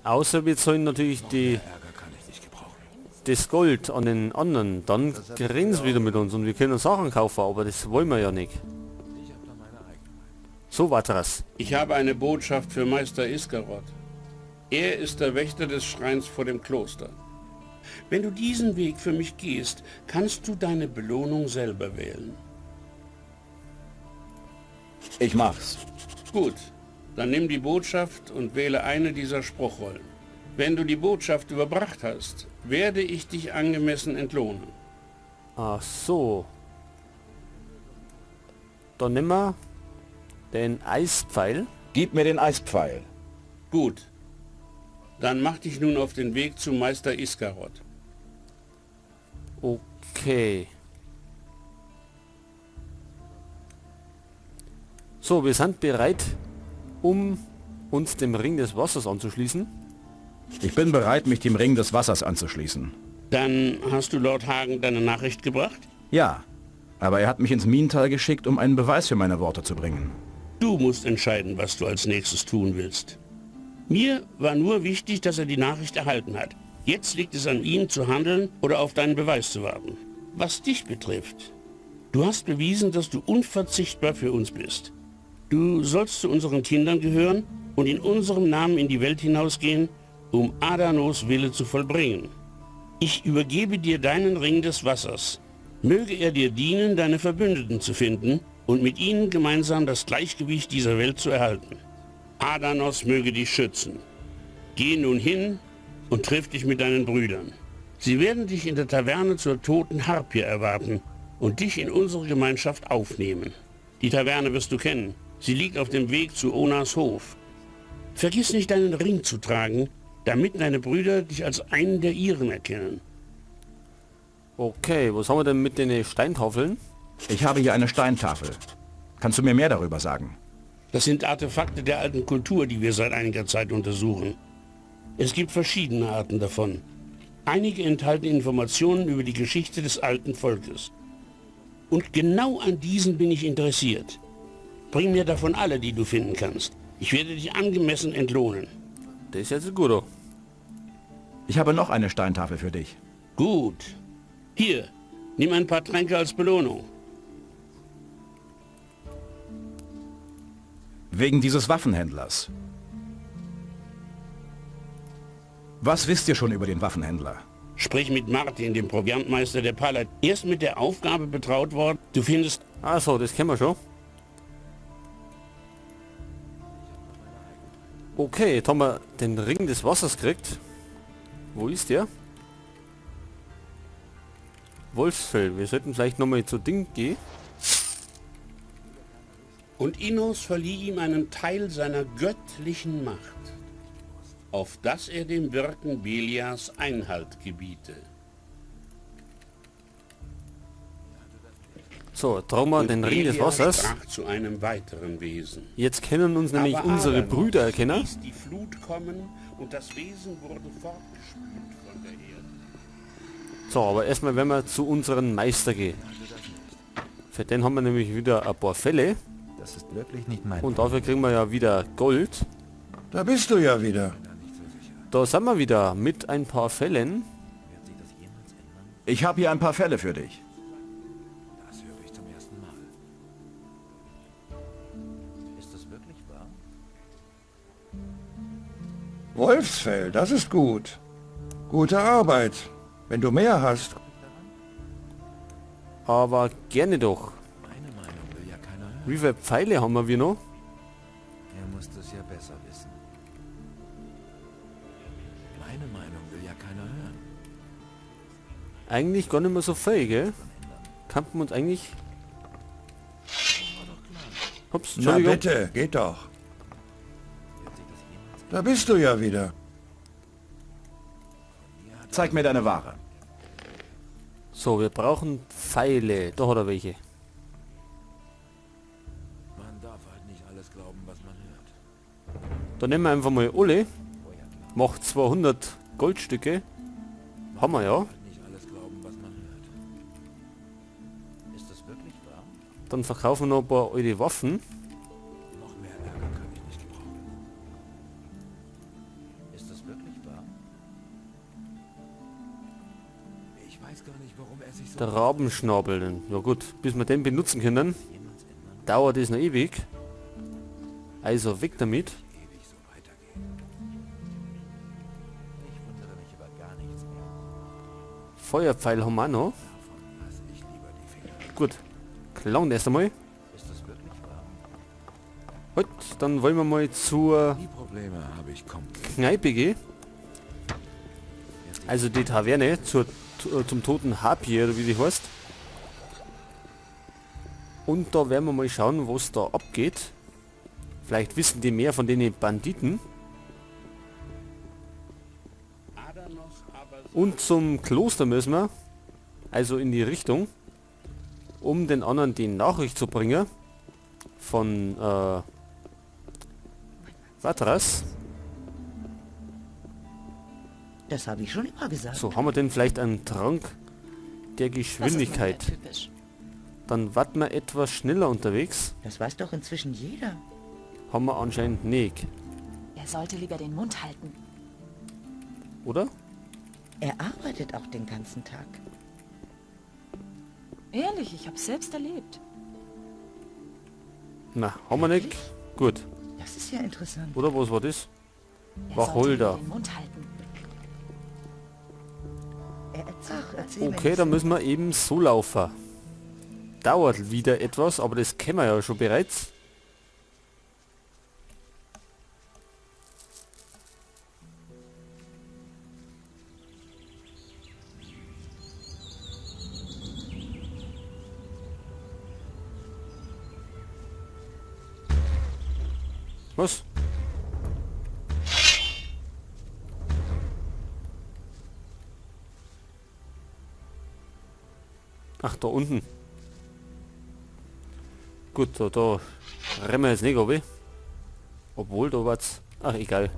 Außer wir zahlen natürlich das Gold an den anderen. Dann reden sie wieder mit uns und wir können Sachen kaufen, aber das wollen wir ja nicht. So, Vatras. Ich habe eine Botschaft für Meister Iskarot. Er ist der Wächter des Schreins vor dem Kloster. Wenn du diesen Weg für mich gehst, kannst du deine Belohnung selber wählen. Ich mach's. Gut, dann nimm die Botschaft und wähle eine dieser Spruchrollen. Wenn du die Botschaft überbracht hast, werde ich dich angemessen entlohnen. Ach so. Dann nehmen wir den Eispfeil. Gib mir den Eispfeil. Gut. Dann mach dich nun auf den Weg zu Meister Iskarot. Okay. So, wir sind bereit, um uns dem Ring des Wassers anzuschließen. Ich bin bereit, mich dem Ring des Wassers anzuschließen. Dann hast du Lord Hagen deine Nachricht gebracht? Ja, aber er hat mich ins Minental geschickt, um einen Beweis für meine Worte zu bringen. Du musst entscheiden, was du als nächstes tun willst. Mir war nur wichtig, dass er die Nachricht erhalten hat. Jetzt liegt es an ihm, zu handeln oder auf deinen Beweis zu warten. Was dich betrifft, du hast bewiesen, dass du unverzichtbar für uns bist. Du sollst zu unseren Kindern gehören und in unserem Namen in die Welt hinausgehen, um Adanos Wille zu vollbringen. Ich übergebe dir deinen Ring des Wassers. Möge er dir dienen, deine Verbündeten zu finden und mit ihnen gemeinsam das Gleichgewicht dieser Welt zu erhalten. Adanos möge dich schützen. Geh nun hin und triff dich mit deinen Brüdern. Sie werden dich in der Taverne zur toten Harpie erwarten und dich in unsere Gemeinschaft aufnehmen. Die Taverne wirst du kennen. Sie liegt auf dem Weg zu Onas Hof. Vergiss nicht, deinen Ring zu tragen, damit deine Brüder dich als einen der ihren erkennen. Okay, was haben wir denn mit den Steintafeln? Ich habe hier eine Steintafel. Kannst du mir mehr darüber sagen? Das sind Artefakte der alten Kultur, die wir seit einiger Zeit untersuchen. Es gibt verschiedene Arten davon. Einige enthalten Informationen über die Geschichte des alten Volkes. Und genau an diesen bin ich interessiert. Bring mir davon alle, die du finden kannst. Ich werde dich angemessen entlohnen. Das ist jetzt gut. Ich habe noch eine Steintafel für dich. Gut. Hier, nimm ein paar Tränke als Belohnung. Wegen dieses Waffenhändlers. Was wisst ihr schon über den Waffenhändler? Sprich mit Martin, dem Proviantmeister der Paladine. Er ist mit der Aufgabe betraut worden. Du findest... Also, das kennen wir schon. Okay, jetzt haben wir den Ring des Wassers gekriegt. Wo ist der? Wolfsfell. Wir sollten vielleicht nochmal zu Ding gehen. Und Innos verlieh ihm einen Teil seiner göttlichen Macht, auf dass er dem Wirken Beliars Einhalt gebiete. So, tragen wir den Ring des Beliar Wassers. sprach zu einem weiteren Wesen. Jetzt können uns nämlich Aber unsere Adanos Brüder erkennen. ließ die Flut kommen und das Wesen wurde fortgespült von der Erde. So, aber erstmal werden wir zu unserem Meister gehen. Für den haben wir nämlich wieder ein paar Felle. Das ist wirklich nicht mein Und dafür kriegen wir ja wieder Gold. Da bist du ja wieder. Da sind wir wieder mit ein paar Fellen. Ich habe hier ein paar Felle für dich. Das höre ich zum ersten Mal. Ist das wirklich wahr? Wolfsfell, das ist gut. Gute Arbeit. Wenn du mehr hast. Aber gerne doch. Meine Meinung will ja keiner hören. Wie viele Pfeile haben wir noch? Er muss das ja besser wissen. Meine Meinung will ja keiner hören. Eigentlich gar nicht mehr so viel, gell? Kannten wir uns eigentlich... Ups, Na Entschuldigung. bitte, geht doch. Da bist du ja wieder. Zeig mir deine Ware. So, wir brauchen Pfeile. Da hat er welche. Man darf halt nicht alles glauben, was man hört. Dann nehmen wir einfach mal alle. Macht 200 Goldstücke. Haben wir ja. Halt nicht alles glauben, was man hört. Ist das wirklich wahr? Dann verkaufen wir noch ein paar alte Waffen. Noch mehr Ärger kann ich nicht gebrauchen. Ist das wirklich wahr? Ich weiß gar nicht, warum er sich so... Der Rabenschnabel. Ja gut, bis wir den benutzen können, dauert es noch ewig. Also weg damit. Ewig so weitergehen. Ich wundere mich über gar nichts mehr. Feuerpfeil haben wir auch noch. Davon lasse ich lieber die Finger. Gut, klauen erst einmal. Ist das wirklich wahr? Gut, dann wollen wir mal zur Die Probleme habe ich kommen. Kneipe gehen. Also die Taverne zum toten Harpie, oder wie die heißt. Und da werden wir mal schauen, was da abgeht. Vielleicht wissen die mehr von den Banditen. Und zum Kloster müssen wir, also in die Richtung, um den anderen die Nachricht zu bringen von Vatras. Das habe ich schon immer gesagt. So, haben wir denn vielleicht einen Trank der Geschwindigkeit? Das ist mal wieder typisch. Dann warten wir etwas schneller unterwegs. Das weiß doch inzwischen jeder. Haben wir anscheinend nicht. Er sollte lieber den Mund halten. Oder? Er arbeitet auch den ganzen Tag. Ehrlich, ich hab's selbst erlebt. Na, haben wir nicht. Gut. Das ist ja interessant. Oder was war das? Er Wacholder. sollte lieber den Mund halten. Er erzählt, erzähl mir Okay, nicht dann so. müssen wir eben so laufen. Dauert wieder etwas, aber das kennen wir ja schon bereits. Was? Ach, da unten. Gut, da rennen wir jetzt nicht, glaub ich. Obwohl, da war's... Ach, egal.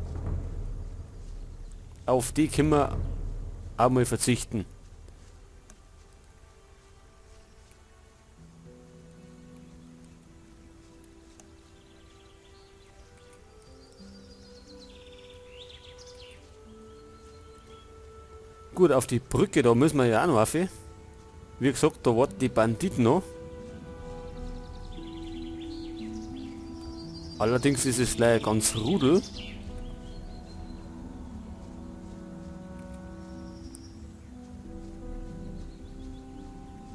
Auf die können wir auch mal verzichten. Gut, auf die Brücke, da müssen wir ja auch noch auf. Wie gesagt, da warten die Banditen noch. Allerdings ist es gleich ganz Rudel.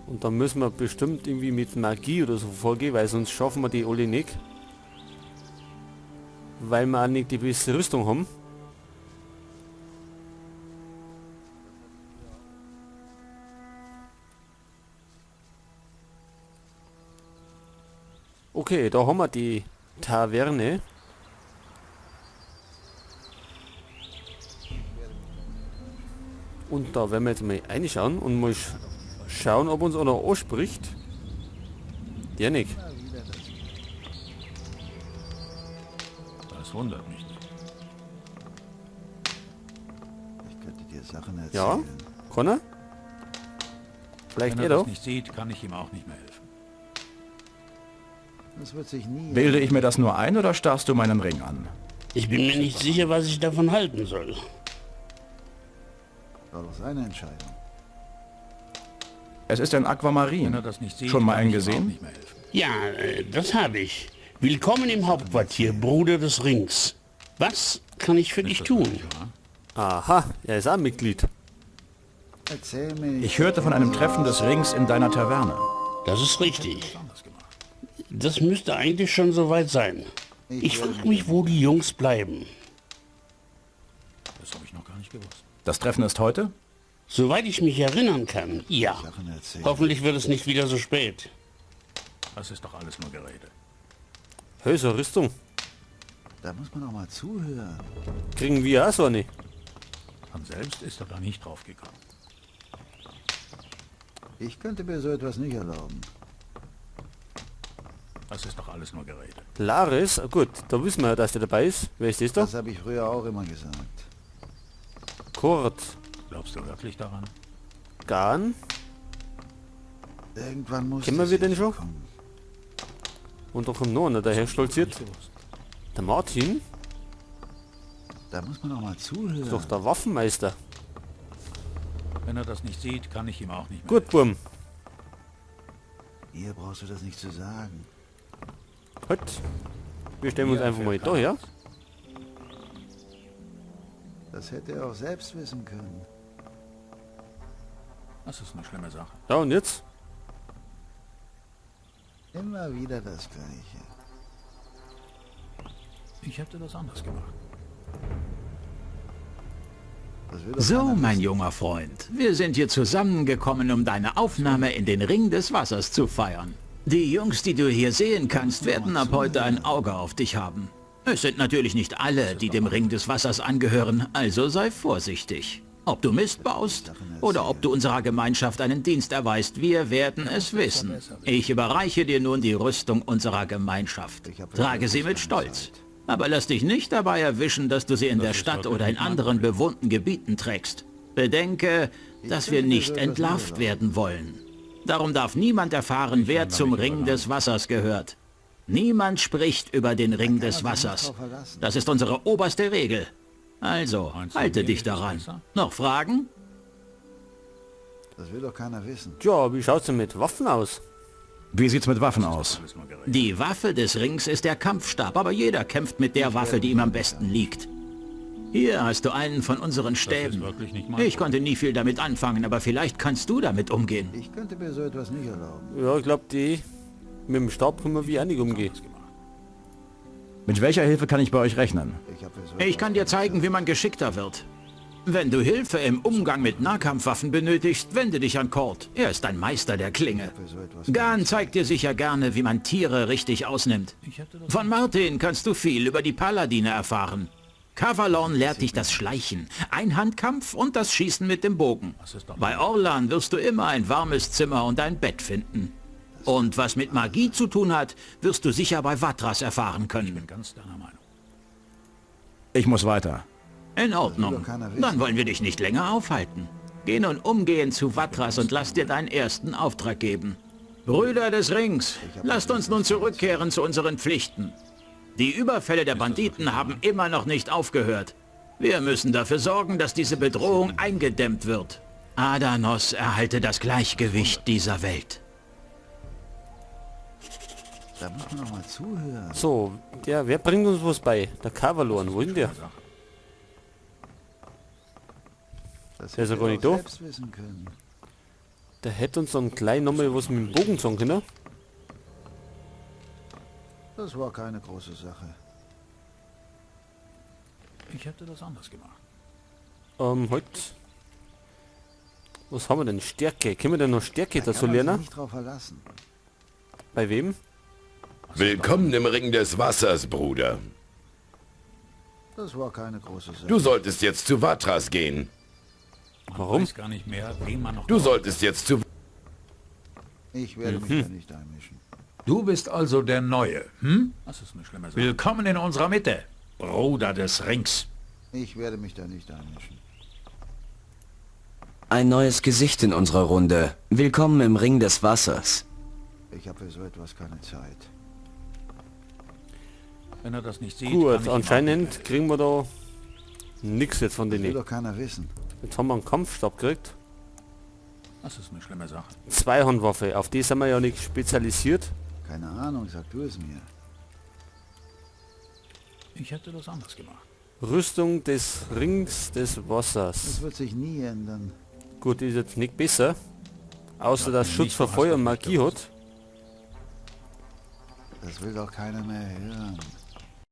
Und da müssen wir bestimmt irgendwie mit Magie oder so vorgehen, weil sonst schaffen wir die alle nicht. Weil wir auch nicht die beste Rüstung haben. Okay, da haben wir die Taverne. Und da werden wir jetzt mal reinschauen und mal schauen, ob uns einer anspricht. Der nicht. Das wundert mich nicht. Ich könnte dir Sachen erzählen. Ja, kann er? Vielleicht Wenn er er das doch. nicht sieht, kann ich ihm auch nicht mehr helfen. Das wird sich nie Bilde ich mir das nur ein oder starrst du meinen Ring an? Ich bin mir nicht sicher, was ich davon halten soll. War doch seine Entscheidung. Es ist ein Aquamarin. Wenn er das nicht sieht, Schon mal kann einen ich ihm auch gesehen? nicht mehr helfen. Ja, das habe ich. Willkommen im Hauptquartier, Bruder des Rings. Was kann ich für dich Ist das tun? wirklich wahr? Aha, er ist auch Mitglied. Erzähl mir nicht. Ich hörte von einem Treffen des Rings in deiner Taverne. Das ist richtig. Anders gemacht. Das müsste eigentlich schon soweit sein. Ich frage mich, wo die Jungs bleiben. Das habe ich noch gar nicht gewusst. Das Treffen ist heute? Soweit ich mich erinnern kann, ja. Sachen erzählen. Hoffentlich wird es nicht wieder so spät. Das ist doch alles nur Gerede. Hey, so eine Rüstung. Da muss man auch mal zuhören. Kriegen wir auch so eine. Von selbst ist er da nicht drauf gekommen. Ich könnte mir so etwas nicht erlauben. Das ist doch alles nur Gerede. Laris, gut, da wissen wir ja, dass der dabei ist. Wer ist das da? Das habe ich früher auch immer gesagt. Kurt. Glaubst du wirklich daran? Garn. Irgendwann muss Kennen wir das wir den schon? kommen. Und da kommt noch einer daher stolziert. Nicht gewusst. Der Martin. Da muss man auch mal zuhören. Ist doch der Waffenmeister. Wenn er das nicht sieht, kann ich ihm auch nicht mehr. Gut, Burm. Hier brauchst du das nicht zu sagen. Halt. Wir stellen uns einfach mal da her. Das hätte er auch selbst wissen können. Das ist eine schlimme Sache. Ja, und jetzt? Immer wieder das Gleiche. Ich hätte das anders gemacht. So, mein junger Freund, wir sind hier zusammengekommen, um deine Aufnahme in den Ring des Wassers zu feiern. Die Jungs, die du hier sehen kannst, werden ab heute ein Auge auf dich haben. Es sind natürlich nicht alle, die dem Ring des Wassers angehören, also sei vorsichtig. Ob du Mist baust oder ob du unserer Gemeinschaft einen Dienst erweist, wir werden es wissen. Ich überreiche dir nun die Rüstung unserer Gemeinschaft. Trage sie mit Stolz. Aber lass dich nicht dabei erwischen, dass du sie in der Stadt oder in anderen bewohnten Gebieten trägst. Bedenke, dass wir nicht entlarvt werden wollen. Darum darf niemand erfahren, wer zum Ring des Wassers gehört. Niemand spricht über den Ring des Wassers. Das ist unsere oberste Regel. Also, halte dich daran. Noch Fragen? Das will doch keiner wissen. Tja, wie schaut's denn mit Waffen aus? Wie sieht's mit Waffen aus? Die Waffe des Rings ist der Kampfstab, aber jeder kämpft mit der Waffe, die ihm am besten liegt. Hier hast du einen von unseren Stäben. Ich konnte nie viel damit anfangen, aber vielleicht kannst du damit umgehen. Ich könnte mir so etwas nicht erlauben. Ja, ich glaube, die mit dem Stab können wir wie auch nicht umgehen. Mit welcher Hilfe kann ich bei euch rechnen? Ich kann dir zeigen, wie man geschickter wird. Wenn du Hilfe im Umgang mit Nahkampfwaffen benötigst, wende dich an Kort. Er ist ein Meister der Klinge. Gan zeigt dir sicher gerne, wie man Tiere richtig ausnimmt. Von Martin kannst du viel über die Paladine erfahren. Cavalon lehrt dich das Schleichen, Einhandkampf und das Schießen mit dem Bogen. Bei Orlan wirst du immer ein warmes Zimmer und ein Bett finden. Und was mit Magie zu tun hat, wirst du sicher bei Vatras erfahren können. Ich bin ganz deiner Meinung. Ich muss weiter. In Ordnung. Dann wollen wir dich nicht länger aufhalten. Geh nun umgehend zu Vatras und lass dir deinen ersten Auftrag geben. Brüder des Rings, lasst uns nun zurückkehren zu unseren Pflichten. Die Überfälle der Banditen haben immer noch nicht aufgehört. Wir müssen dafür sorgen, dass diese Bedrohung eingedämmt wird. Adanos erhalte das Gleichgewicht dieser Welt. Da muss man noch mal zuhören. So, der, wer bringt uns was bei? Der Cavalon, wo ist denn der? Das Der ist ja hätte gar er nicht auch da. selbst wissen können. Der hätte uns dann gleich nochmal was mit dem Bogen sagen können. Das war keine große Sache. Ich hätte das anders gemacht. Heute. Was haben wir denn? Stärke. Können wir denn noch Stärke Da dazu kann man sich lernen? nicht drauf verlassen. Bei wem? Willkommen im Ring des Wassers, Bruder. Das war keine große Sache. Du solltest jetzt zu Vatras gehen. Man Warum? weiß gar nicht mehr, wem man noch Du solltest jetzt zu... Ich werde mich da nicht einmischen. Du bist also der Neue, hm? Das ist eine schlimme Sache. Willkommen in unserer Mitte, Bruder des Rings. Ich werde mich da nicht einmischen. Ein neues Gesicht in unserer Runde. Willkommen im Ring des Wassers. Ich habe für so etwas keine Zeit. Wenn er das nicht sieht, kann Gut, ich ihm auch anscheinend kriegen wir da nichts jetzt von Das will denen. doch keiner wissen. Jetzt haben wir einen Kampfstab gekriegt. Das ist eine schlimme Sache. Zweihandwaffe, auf die sind wir ja nicht spezialisiert. Keine Ahnung, sag du es mir. Ich hätte das anders gemacht. Rüstung des Rings des Wassers. Das wird sich nie ändern. Gut, ist jetzt nicht besser. Außer Sag dass mir Schutz nicht, vor du hast Feuer und das nicht Magie hat. Das will doch keiner mehr hören.